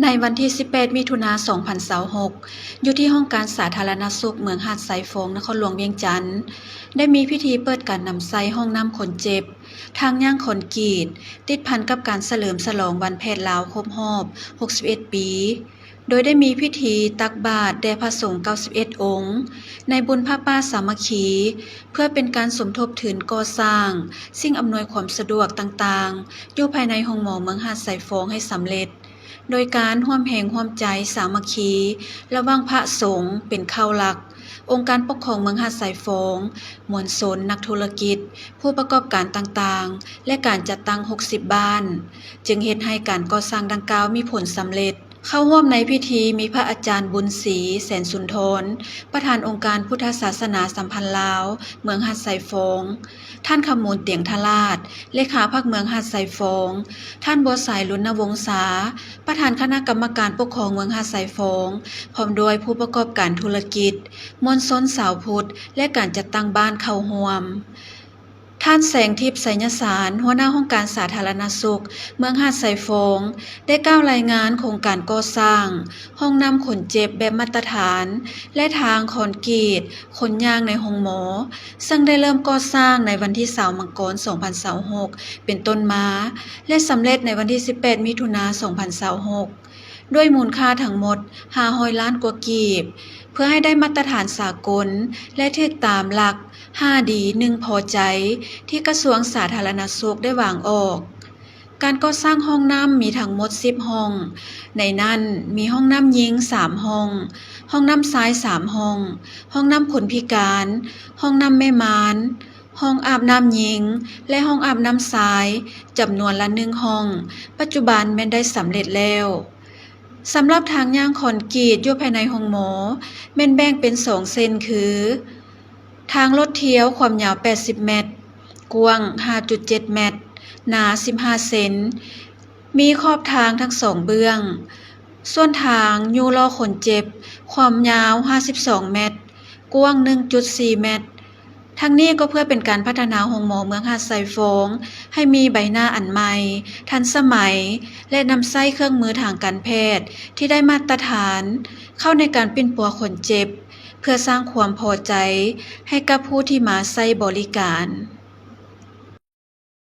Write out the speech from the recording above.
ໃນວັນທີສິບແປດ ມິຖຸນາ ສອງພັນຊາວຫົກ ຢູ່ທີ່ຫ້ອງການສາທາລະນະສຸກເມືອງຫາດຊາຍຟອງ ນະຄອນຫຼວງວຽງຈັນ ໄດ້ມີພິທີເປີດການນຳໃຊ້ຫ້ອງນ້ຳຄົນເຈັບ ທາງຍ່າງຄອນກຣີດ ຕິດພັນກັບການສະເຫຼີມສະຫຼອງວັນແພດລາວຄົບຮອບ ຫົກສິບເອັດ ປີ ໂດຍໄດ້ມີພິທີຕັກບາດແດ່ພະສົງ ເກົ້າສິບເອັດ ອົງ ໃນບຸນຜ້າປ່າສາມັກຄີ ເພື່ອເປັນການສົມທົບທຶນກໍ່ສ້າງສິ່ງອຳນວຍຄວາມສະດວກຕ່າງໆ ຢູ່ພາຍໃນໂຮງໝໍເມືອງຫາດຊາຍຟອງໃຫ້ສຳເລັດ ໂດຍການຮ່ວມແຮງຮ່ວມໃຈສາມັກຄີລະຫວ່າງພະສົງເປັນເຄົ້າຫຼັກ, ອົງການປົກຄອງເມືອງຫາດຊາຍຟອງ, ມວນຊົນ, ນັກທຸລະກິດ, ຜູ້ປະກອບການຕ່າງໆ ແລະ ການຈັດຕັ້ງ ຫົກສິບ ບ້ານ ຈຶ່ງເຮັດໃຫ້ການກໍ່ສ້າງດັ່ງກ່າວມີຜົນສຳເລັດ. ເຂົ້າຮ່ວມໃນພິທີມີພະອາຈານ ບຸນສີ ແສນສຸນທອນ ປະທານອົງການພຸດທະສາສະໜາສຳພັນລາວ ເມືອງຫາດຊາຍຟອງ, ທ່ານ ຄຳມູນ ຕຽງທະລາດ ເລຂາພັກເມືອງຫາດຊາຍຟອງ, ທ່ານ ບົວສາຍ ລຸນນະວົງສາ ປະທານຄະນະກຳມະການປົກຄອງເມືອງຫາດຊາຍຟອງ ພ້ອມດ້ວຍຜູ້ປະກອບການທຸລະກິດ, ມວນຊົນຊາວພຸດ ແລະ ການຈັດຕັ້ງບ້ານເຂົ້າຮ່ວມ. ທ່ານ ແສງທິບ ໄຊຍະສານ ຫົວໜ້າຫ້ອງການສາທາລະນະສຸກເມືອງຫາດຊາຍຟອງ ໄດ້ກ່າວລາຍງານໂຄງການກໍ່ສ້າງຫ້ອງນ້ຳຄົນເຈັບແບບມາດຕະຖານ ແລະ ທາງຄອນກຣີດຄົນຍ່າງໃນໂຮງໝໍ ເຊິ່ງໄດ້ເລີ່ມກໍ່ສ້າງໃນວັນທີຊາວ ມັງກອນ ສອງພັນຊາວຫົກ ເປັນຕົ້ນມາ ແລະ ສຳເລັດໃນວັນທີສິບແປດ ມິຖຸນາ ສອງພັນຊາວຫົກ ດ້ວຍມູນຄ່າທັງໝົດ ຫ້າຮ້ອຍ ລ້ານກວ່າກີບ ເພື່ອໃຫ້ໄດ້ມາດຕະຖານສາກົນ ແລະ ຖືກຕາມຫຼັກ ຫ້າດີ ໜຶ່ງພໍໃຈ ທີ່ກະຊວງສາທາລະນະສຸກໄດ້ວາງອອກ. ການກໍ່ສ້າງຫ້ອງນ້ຳມີທັງໝົດ ສິບ ຫ້ອງ, ໃນນັ້ນມີຫ້ອງນ້ຳຍິງ ສາມ ຫ້ອງ, ຫ້ອງນ້ຳຊາຍ ສາມ ຫ້ອງ, ຫ້ອງນ້ຳຄົນພິການ, ຫ້ອງນ້ຳແມ່ມານ, ຫ້ອງອາບນ້ຳຍິງ ແລະ ຫ້ອງອາບນ້ຳຊາຍ ຈຳນວນລະ ໜຶ່ງ ຫ້ອງ ປັດຈຸບັນແມ່ນໄດ້ສຳເລັດແລ້ວ. ສຳລັບທາງຍ່າງຄອນກຣີດຢູ່ພາຍໃນໂຮງໝໍ ແມ່ນແບ່ງເປັນສອງເສັ້ນຄື ທາງລົດທຽວຄວາມຍາວ ແປດສິບ ແມັດ, ກວ້າງ ຫ້າຈຸດເຈັດ ແມັດ, ໜາ ສິບຫ້າ ເຊັນ, ມີຂອບທາງທັງສອງເບື້ອງ. ສ່ວນທາງຍູ້ລໍ້ຄົນເຈັບ ຄວາມຍາວ ຫ້າສິບສອງ ແມັດ, ກວ້າງ ໜຶ່ງຈຸດສີ່ ແມັດ. ທັງນີ້ກໍເພື່ອເປັນການພັດທະນາໂຮງໝໍເມືອງຫາດຊາຍຟອງ ໃຫ້ມີໃບໜ້າອັນໃໝ່, ທັນສະໄໝ ແລະ ນຳໃຊ້ເຄື່ອງມືທາງການແພດທີ່ໄດ້ມາດຕະຖານ ເຂົ້າໃນການປິ່ນປົວຄົນເຈັບ ເພື່ອສ້າງຄວາມພໍໃຈໃຫ້ກັບຜູ້ທີ່ມາໃຊ້ບໍລິການ.